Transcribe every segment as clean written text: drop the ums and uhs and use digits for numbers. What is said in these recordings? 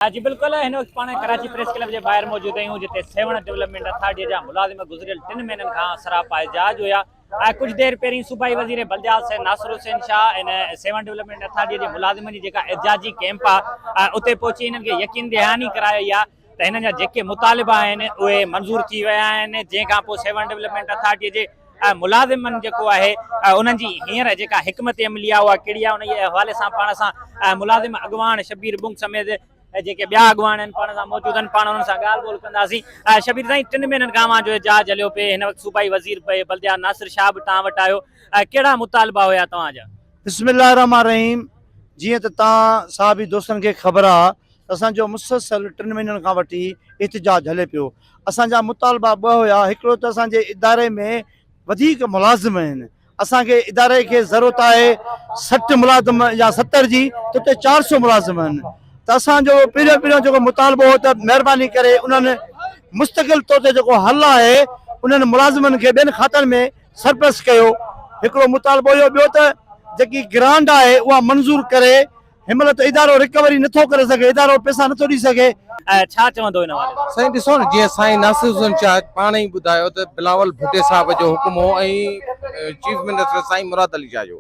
جي بلڪل هن وقت پاڻ ڪراچي پريس ڪلب جي ٻاهر موجود آهيون جتي سيوهڻ ڊولپمينٽ اٿارٽي جا ملازم گذريل ٽن مهينن کان سراپا احتجاج هيا ۽ ڪجهه دير پهرين صوبائي وزير بلديات سيد ناصر حسين شاهه ان سيوهڻ ڊولپمينٽ اٿارٽي جي ملازمن جي جيڪا احتجاجي ڪيمپ آهي اتي پهچي هنن کي يقين دهاني ڪرائي آهي ته هنن جا جيڪي مطالبا آهن اهي منظور ٿي ويا آهن جنهن کان پوء سيوهڻ ڊولپمينٽ اٿارٽي جي ملازمن جيڪو آهي انهن جي هينئر جيڪا حڪمت عملي آهي اها ڪهڙي آهي انهي حوالي سان پاڻ سان ملازم اڳواڻ شبير ٻنگ سميت جيڪي ٻيا اڳواڻ آهن پاڻ سان موجود آهن پاڻ انهن سان ڳالهه ٻولهه ڪنداسين شبير سائين ٽن مهينن کان اوهان جو احتجاج هليو پئي هن وقت صوبائي وزير بلديات ناصر شاهه به توهان وٽ آيو ڪهڙا مطالبا هيا توهان جا؟ بسم الله الرحمٰن الرحيم جيئن ته توهان صحابي دوستن کي خبر آ ته اسان جو مسلسل ٽن مهينن کان وٺي احتجاج هلي پيو اسان جا مطالبا ٻه هيا هڪڙو ته اسان جي اداري ۾ وڌيڪ ملازم آهن اسان کي اداري کي ضرورت آهي 60 ملازم يا 70 جي ته اتي 400 ملازم آهن ته اسان جو پهريون پهريون جيڪو مطالبو هو ته مهرباني ڪري انهن مستقل طور تي جيڪو حل آهي انهن ملازمن کي ٻين کاتن ۾ سرپلس ڪيو هڪڙو مطالبو اهو ٻيو ته جيڪي گرانٽ آهي اها منظور ڪري هن مهل ته ادارو رڪوري نٿو ڪري سگهي، ادارو پئسا نٿو ڏئي سگهي. ڇا چوندو ان حوالي سان؟ سائين ڏسو نه جيئن سائين ناصر حسين شاهه پاڻ ئي ٻڌايو ته بلاول ڀٽي صاحب جو حڪم هو ۽ چيف منسٽر سائين مراد علي شاهه جو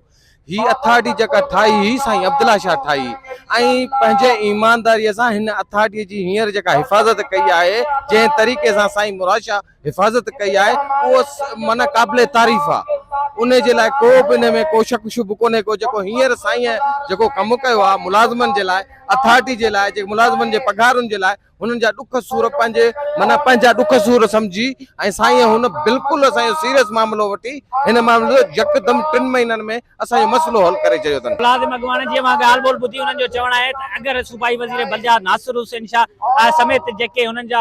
هي اٿارٽي جيڪا ٺاهي هئي سائين عبدالله شاهه ٺاهي ۽ پنهنجي ايمانداري سان هن اٿارٽي جي هينئر جيڪا حفاظت ڪئي آهي جنهن طريقي سان سائين مراد شاهه حفاظت ڪئي آهي اهو معنيٰ قابل تعريف آهي ان جي لاء ڪو به ان ۾ ڪو شڪ شبهو ڪونهي ڪو جيڪو هينئر سائين جيڪو ڪم ڪيو آهي ملازمن جي لاء اٿارٽي جي لاء جيڪي ملازمن جي پگهارن جي لاء هنن جا ڏک سور پنهنجي معنيٰ پنهنجا ڏک سور سمجهي ۽ سائين هن بلڪل اسان جو سيريس معاملو وٺي هن معاملو يڪدم ٽن مهينن ۾ اسان جو مسئلو حل ڪري ڇڏيو اٿن. ملازم اڳواڻن جي اوهان ڳالهه ٻولهه ٻڌي انهن جو چوڻ آهي ته اگر صوبائي وزير بلديات ناصر حسين شاهه سميت جيڪي انهن جا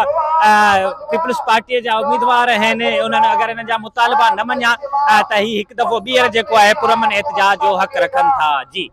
پيپلز پارٽي جا اميدوار آهن انهن اگر انهن جا مطالبا نه مڃيا ته هي هڪ دفعو ٻيهر جيڪو آهي پرامن احتجاج جو حق رکن ٿا جي.